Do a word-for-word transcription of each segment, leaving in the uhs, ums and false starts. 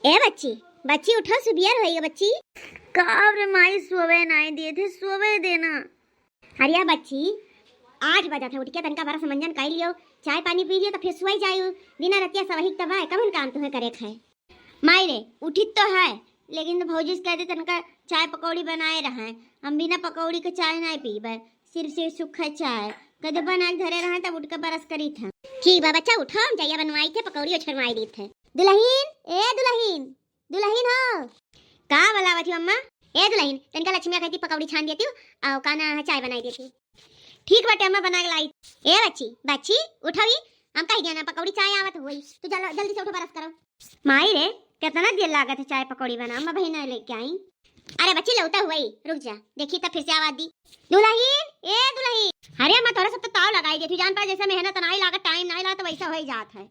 ए बच्ची, बच्ची उठो, सुबियर होई गे बच्ची। का रे माई, सोवे नाई देत है, सोवे देना। अरे बच्ची, आठ बजत है, उठ के तनका बरस मंजन कर लियो, चाय पानी पी लियो तो फिर सोई जायो। दिना रतिया सब वही तबाह है, कवन काम तुम्हें करे खाए। माई रे, उठित तो है, लेकिन तो भौजी से कह दे तनका चाय पकौड़ी बनाए रहे। हम बिना पकौड़ी के चाय नाई पीबे, सिर्फ से सूखा चाय। कदे बना के धरे रहे तब उठ के बरस करी था। ठीक बा बच्चा, उठो, हम जइया बनवाई थे पकौड़ी और छरवाई दी थे। दुलहिन, ए दुलहिन, दुलहिन हो। का बोलावत ही अम्मा? ए दुलहिन, तनका लक्ष्मी खाई थी पकौड़ी छान देती हूँ, और का ना है चाय बनाई देती। ठीक बाटे अम्मा, बना के लाई। ए बच्ची, बच्ची उठो ही, हम कही दिया ना पकौड़ी चाय आवत हुई, तू जल-, जल्दी से उठो, बरस करो। माई रे, कितना देर लागत है चाय पकौड़ी बना, अम्मा बहिना लेके आई। अरे बच्ची लौटा हुई, रुक जा, देखी तब फिर से आवाज दी। दुलहिन, ए दुलहिन। अरे अम्मा, तोरा सब तो ताव लगाई देती, जान पर जैसे मेहनत नाई लागत, टाइम नाई लागत, वैसा हो ही जात है।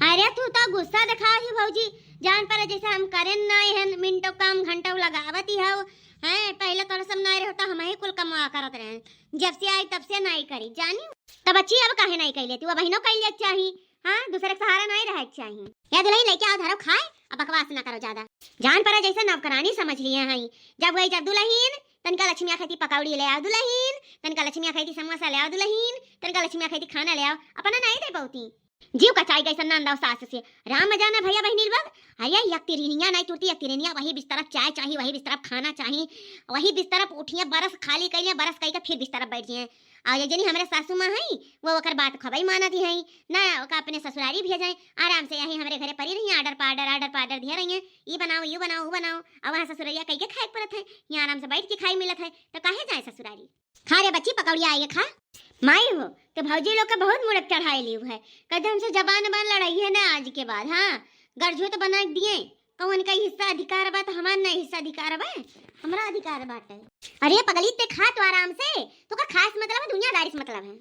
अरे तू तो गुस्सा दिखा ही भौजी, जान पर जैसे हम करें नाई हन, मिनटों काम घंटों लगावत ही हौ। हैं, पहले तोरा सब नाई रहता, हम ही कुल कमवा करत रहे, जब से आई तब से नाई करी, जानी। तब बच्ची अब काहे नाई कैले तू, अब बहिनो कैले चाही। हाँ, दूसरे के सहारा नाई रहे के चाही। या दुलहिन लेके आओ धरो खाए, अब बकवास ना करो ज्यादा। जान पर जैसे नौकरानी समझ लिए हैं। जब वही जब दुलहिन, तनका लक्ष्मी खाई थी पकौड़ी ले आओ दुलहिन, तनका लक्ष्मी खाई थी समोसा ले आओ दुलहिन, तनका लक्ष्मी खाई थी खाना ले आओ, अपना नाई दे पौती। जीव कचाई गई सन्ना अंदाव सास से। राम जाने भैया बहिनी लोग, अरे एक तिरनिया नाई टूटी, एक तिरनिया वही बिस्तर पर चाय चाही, वही बिस्तर पर खाना चाही, वही बिस्तर पर उठिए, बरस खाली कइले, बरस कई के फिर बिस्तर पर बैठ जाए। और ये जनी हमरे सासू माँ हई, वो ओकर बात खबई मानत ही हई, ना ओका अपने ससुरारी भेजे, आराम से यही हमरे घरे परी रही, order पर order, order पर order दिए रही, ई बनाओ, यू बनाओ, ऊ बनाओ, और वहाँ ससुररिया कई के खाए के पड़त है, यहाँ आराम से बैठ के खाए मिलत है, तो काहे जाए ससुरारी? खा रे बच्ची, पकौड़िया आइए खा। माई हो, तो भौजी लोग के बहुत मुड़क चढ़ाए लियो है। कदे हमसे जबान बान लड़ाई है ना आज के बाद, हाँ? गरझो तो बना के दिए, कौन का हिस्सा अधिकार बा, तो हमार ना हिस्सा अधिकार बा, हमरा अधिकार बाटे। अरे पगली, ते खा तो आराम से, तो का खास मतलब है, दुनियादारी से मतलब है।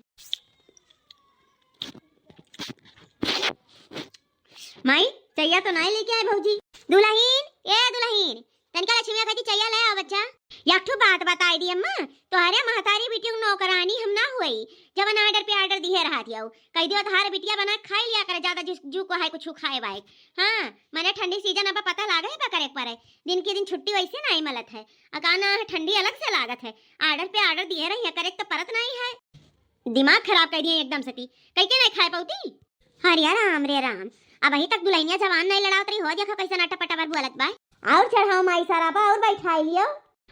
माई, चैया तो नाई लेके आए भौजी। दुलहिन, ए दुलहिन, तनिका लक्ष्मी खाती चैया ले आओ बच्चा। एक ठो बात बताई दी अम्मा, तोहरे महतारी बिटिया नौकरानी हम ना हुई, जवन order पे order दिए रहत हऊ। कह दियो तोहार बिटिया बना के खाई लिया करे, ज्यादा जू, जू को है कुछ खाए वाए। हाँ, मने ठंडी season अब पता लागे है बा करे के परे, दिन के दिन छुट्टी वैसे नाई मिलत है, अकाना ठंडी अलग से लागत है, order पे order दिए रही है, करे के तो परत नाई है। दिमाग खराब कर दिए एकदम से ती, कई के नहीं खाए पौती। हरे राम रे राम, अबही तक दुलहिनिया जबान नहीं लड़ावत रही हो, देखो कैसे नटा पटावर बोलत बा। और चढ़ाओ माई सरफ और बैठाई लियो।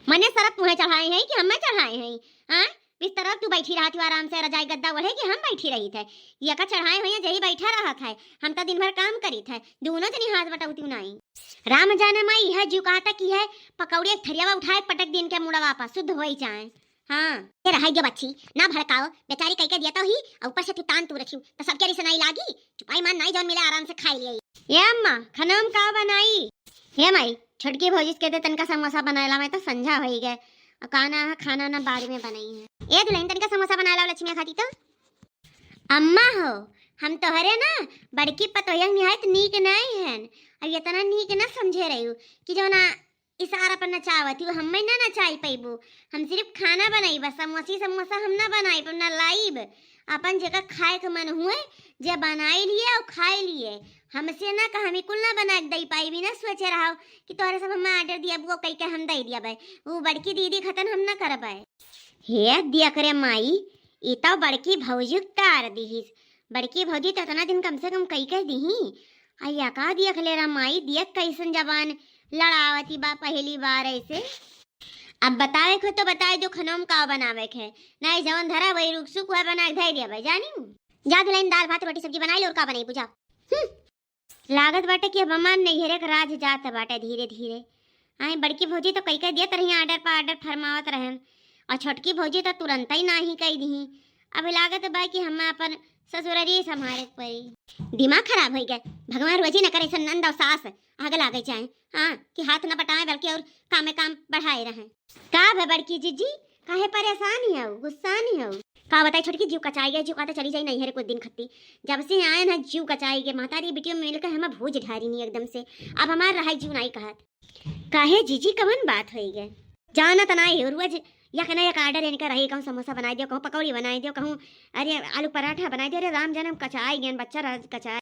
मने सरफ तुम्हें चढ़ाए हैं कि हमें चढ़ाए हैं? हाँ, बिस्तर तू बैठी रहत हो आराम से, रजाई गद्दा ओढ़े कि हम बैठी रही थे? ये का चढ़ाए हुए हैं, जही बैठा रहत है, हम तो दिन भर काम करी थे, दोनों जनी हाथ बटावती नहीं। राम जाने माई, यह जू कहता कि है पकौड़ी एक थरियावा उठाए पटक दिन के मुड़ा वापस शुद्ध हो ही जाए। हाँ, ये रहाई गे बच्ची, ना भड़काओ, बेचारी कई के दिया तो ही, और ऊपर से तू तान तू रखियो, तो सबके रिस नाई लागी, चुपाई मान नाई जौन मिले आराम से खाई लिया। ये अम्मा, खाना हम का बनाई? हे माई, छोटकी भौजी के दे तनका समोसा बनाए ला, मैं तो संझा होई गए, और खाना है, खाना ना बाद में बनाई है। ए दुलहिन, तनका समोसा बनाए ला लक्ष्मी खाती तो। अम्मा हो, हम तोहरे ना बड़की पतोहिया निहायत नीक नाई हन, अब इतना नीक ना समझे रही कि जो ना इशारा पर नचावत ही, हमें ना नचाई पैबू। हम सिर्फ खाना बनाई, बस समोसी समोसा हम ना बनाई पर ना लाइब। अपन जेका खाए के मन हुए, जे बनाई लिए और खाई लिए। हमसे ना कहा, हम कुल ना बना के दई पाई, बिना सोचे रहो कि तोहरे सब हमें order दिया बुआ कई के हम दई दिया भाई। वो बड़की दीदी खतन हम ना करबे। हे दिया करे माई, ई तो बड़की भौजी तार दीहिस। बड़की भौजी तो इतना दिन कम से कम कई के दीही। आ या का दिया खले रा माई, दिया कैसन जबान लड़ावती बा पहली बार ऐसे। अब बतावे के तो बताए दो, खनोम का बनावे के है, नहीं जवन धरा वही रुक सुक हुआ बना के धई दिया भाई, जानी। जा दुलहिन, दाल भात रोटी सब्जी बनाई लो और का बनाई बुझा। हम्म। लागत बाटे कि अब हमार नैहरे के राज जात बाटे धीरे धीरे। आए बड़की भौजी तो कई कई देत रही, order पर order फरमावत रहन, और छोटकी भौजी तो तुरंत ही नाही कई दी। अब लागत बा कि हम अपन ससुररी संभारे के पड़ी। दिमाग खराब हो गए, भगवान रोजी न करे ऐसा नंद और सास आग लागे जाए, हाँ, कि हाथ न बटावे बल्कि और कामे काम बढ़ाए रहे। का भे बड़की जीजी, काहे परेशान ही हऊ, गुस्सा नहीं हऊ? का बताई छोटकी, जीव कचाई गए, जीव कहते चली जाई नैहरे कुछ दिन खत्ती। जब से आए ना जीव कचाई गए, माता री बिटियों मिल के हम भूज ढारी नहीं एकदम से। अब हमार रहाई जीव नहीं कहत। काहे जीजी, कवन बात होई गए? जाना त नाई है, रोज एक ना एक order इनका रही, कहूँ समोसा बनाई दियो, कहूँ पकौड़ी बनाई दियो, कहूँ अरे आलू पराठा बनाई दियो। अरे राम जनम कचाई गए, बच्चा राज कचाई।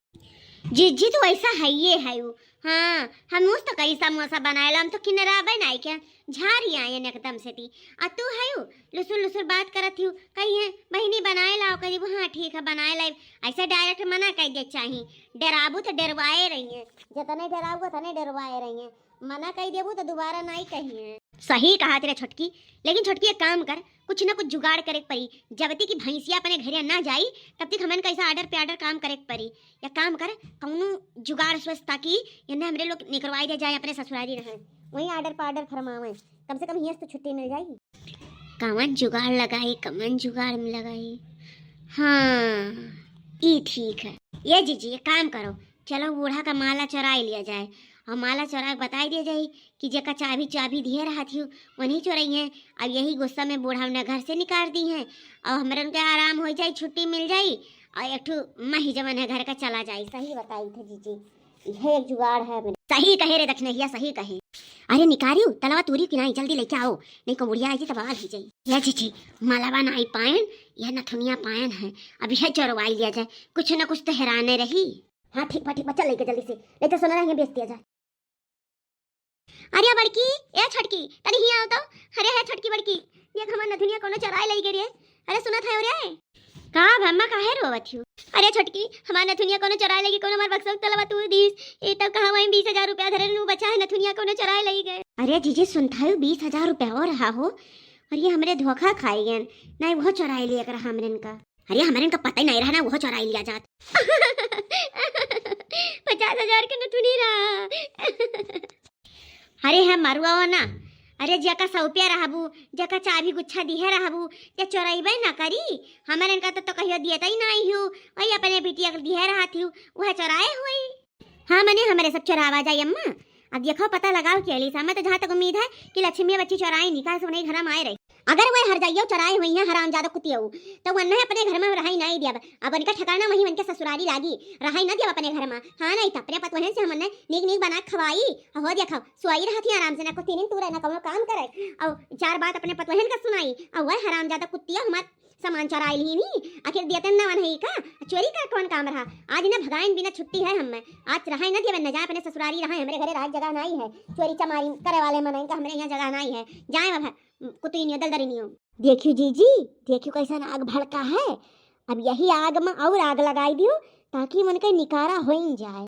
जीजी तो ऐसा है, ये है वो, हाँ, हम उस तो कहीं समोसा बनाए ला, हम तो किनराबे नाई के, झारी आए हैं एकदम से ती। आ तू है यू, लुसुर लुसुर बात करत हियू, कही है, "बहिनी बनाए लाओ," कही, "हाँ ठीक है, बनाए लाइब।" ऐसे direct मना कइ दे चाही, डराबू तो डरवाए रही है, जितने डराबू उतने डरवाए रही है, मना कइ देबू तो दोबारा नाई कही है। सही कहा तेरे छोटकी, लेकिन छोटकी एक काम कर, कुछ ना कुछ जुगाड़ करे के पड़ी, जब तक कि भैंसिया अपने घरे ना जाई, तब तक हमन कैसा order पे order काम करे के पड़ी। या काम कर, कौनो जुगाड़ सोच ताकि इन्हें हमरे लोग निकरवाई दे जाए अपने ससुरारी रहे, वहीं order पर order फरमावे, कम से कम हियस तो छुट्टी मिल जाई। कवन जुगाड़ लगाई, कवन जुगाड़ में लगाई? हाँ, ई ठीक है। ये जीजी, एक काम करो, चलो बूढ़ा का माला चोराई लिया जाए और माला चोरा के बताई दिया जाए कि जेका चाबी, चाबी दिए रहत हियू, वही चोरई हैं। अब यही गुस्सा में बूढ़ा उन्हें घर से निकाल दी हैं और हमरे उनके आराम हो जाई, छुट्टी मिल जाई और एक ठो मही जवन है घर का चला जाई। सही बताई थे जीजी, यह एक जुगाड़ है। सही कहे रे दक्षिणहिया, सही कहे। अरे निकारियो, तलवा तूरी कि नाई, जल्दी लेके आओ, नहीं को बुढ़िया आई जी तो बवाल हो जाई। या जीजी, मालावा नाई पायन, यह नथुनिया पायन है, अब यह चोरवाई लिया जाए, कुछ ना कुछ तो हेराने रही। हाँ ठीक बा, ठीक बा, चल लेके जल्दी से, ले तो सोना रही बेच दिया जाए। अरे बड़की, ए छोटकी, तनी हियाँ आओ तो। अरे हे छोटकी बड़की, देख हमार नथुनिया कोनो चोराए लई गए रे। अरे सुनत है रे। का भम्मा काहे रोवत हियू? अरे छोटकी, हमार नथुनिया कोनो चोराए लई गए, कोनो हमार बक्सा तलवा तूर दीस। ए तब कहाँ वहीं बीस हजार रुपया धरे नु बचा है, नथुनिया कोनो चोराए लई गए। अरे जीजी सुनत है बीस हजार रुपया और रहा हो। अरे हमरे धोखा खाई गए, नहीं वो चोराए लिए कर हमरे इनका। अरे हमरे इनका पता ही नहीं रहा ना, वो चोराई लिया जात। पचास हजार के नथुनी रहा। अरे है मरुआ हो ना, अरे जेका सौंपे रहबू, जेका चाबी गुच्छा दिहे रहबू, ते चोरइबे ना करी। हमरे इनका तो, तो कहियो दिए तई नहीं हूँ, वही अपने बिटिया के दिहे रहत हूँ, वह चोराए हुई। हाँ मने हमरे सब चोरावा जाई अम्मा। अब देखो पता लगाओ के अली सा, मैं तो जहाँ तक उम्मीद है कि लक्ष्मी बच्ची चोराई निकाल से उन्हें घर में आए रही। अगर वह हर जाइयो चोराए हुई हैं हरामजादा कुतियो, तो वन्ने अपने घर में रहाई नहीं दियब। अब उनका ठिकाना वहीं उनके ससुरारी लागी, रहाई न दियब अपने घर में। हाँ नहीं तो अपने पतोहन से हमने नीक नीक बना के खवाई, हो देखो सोई रहत ही आराम से, ना कुछ तीन दिन तू रहे ना कौनो काम करे, और चार बात अपने पतोहन का सुनाई, और वह हरामजादा कुतियो हमार सामान चोराई ली नी, आखिर दियतन ना वनही का, चोरी का कौन काम रहा? आज ना भगाइन बिना छुट्टी है हमें, आज रहाई न दियब, न जाए अपने ससुरारी रहाई, हमरे घरे राज जगह नहीं है, चोरी चमारी करे वाले मनइन का हमरे यहाँ जगह नहीं है, जाए अब कुतुइनियो दलदरिनियो। देखियो जीजी, देखियो कैसन आग भड़का है, अब यही आग में और आग लगाई दियो ताकि मन के निकारा हो ही जाए।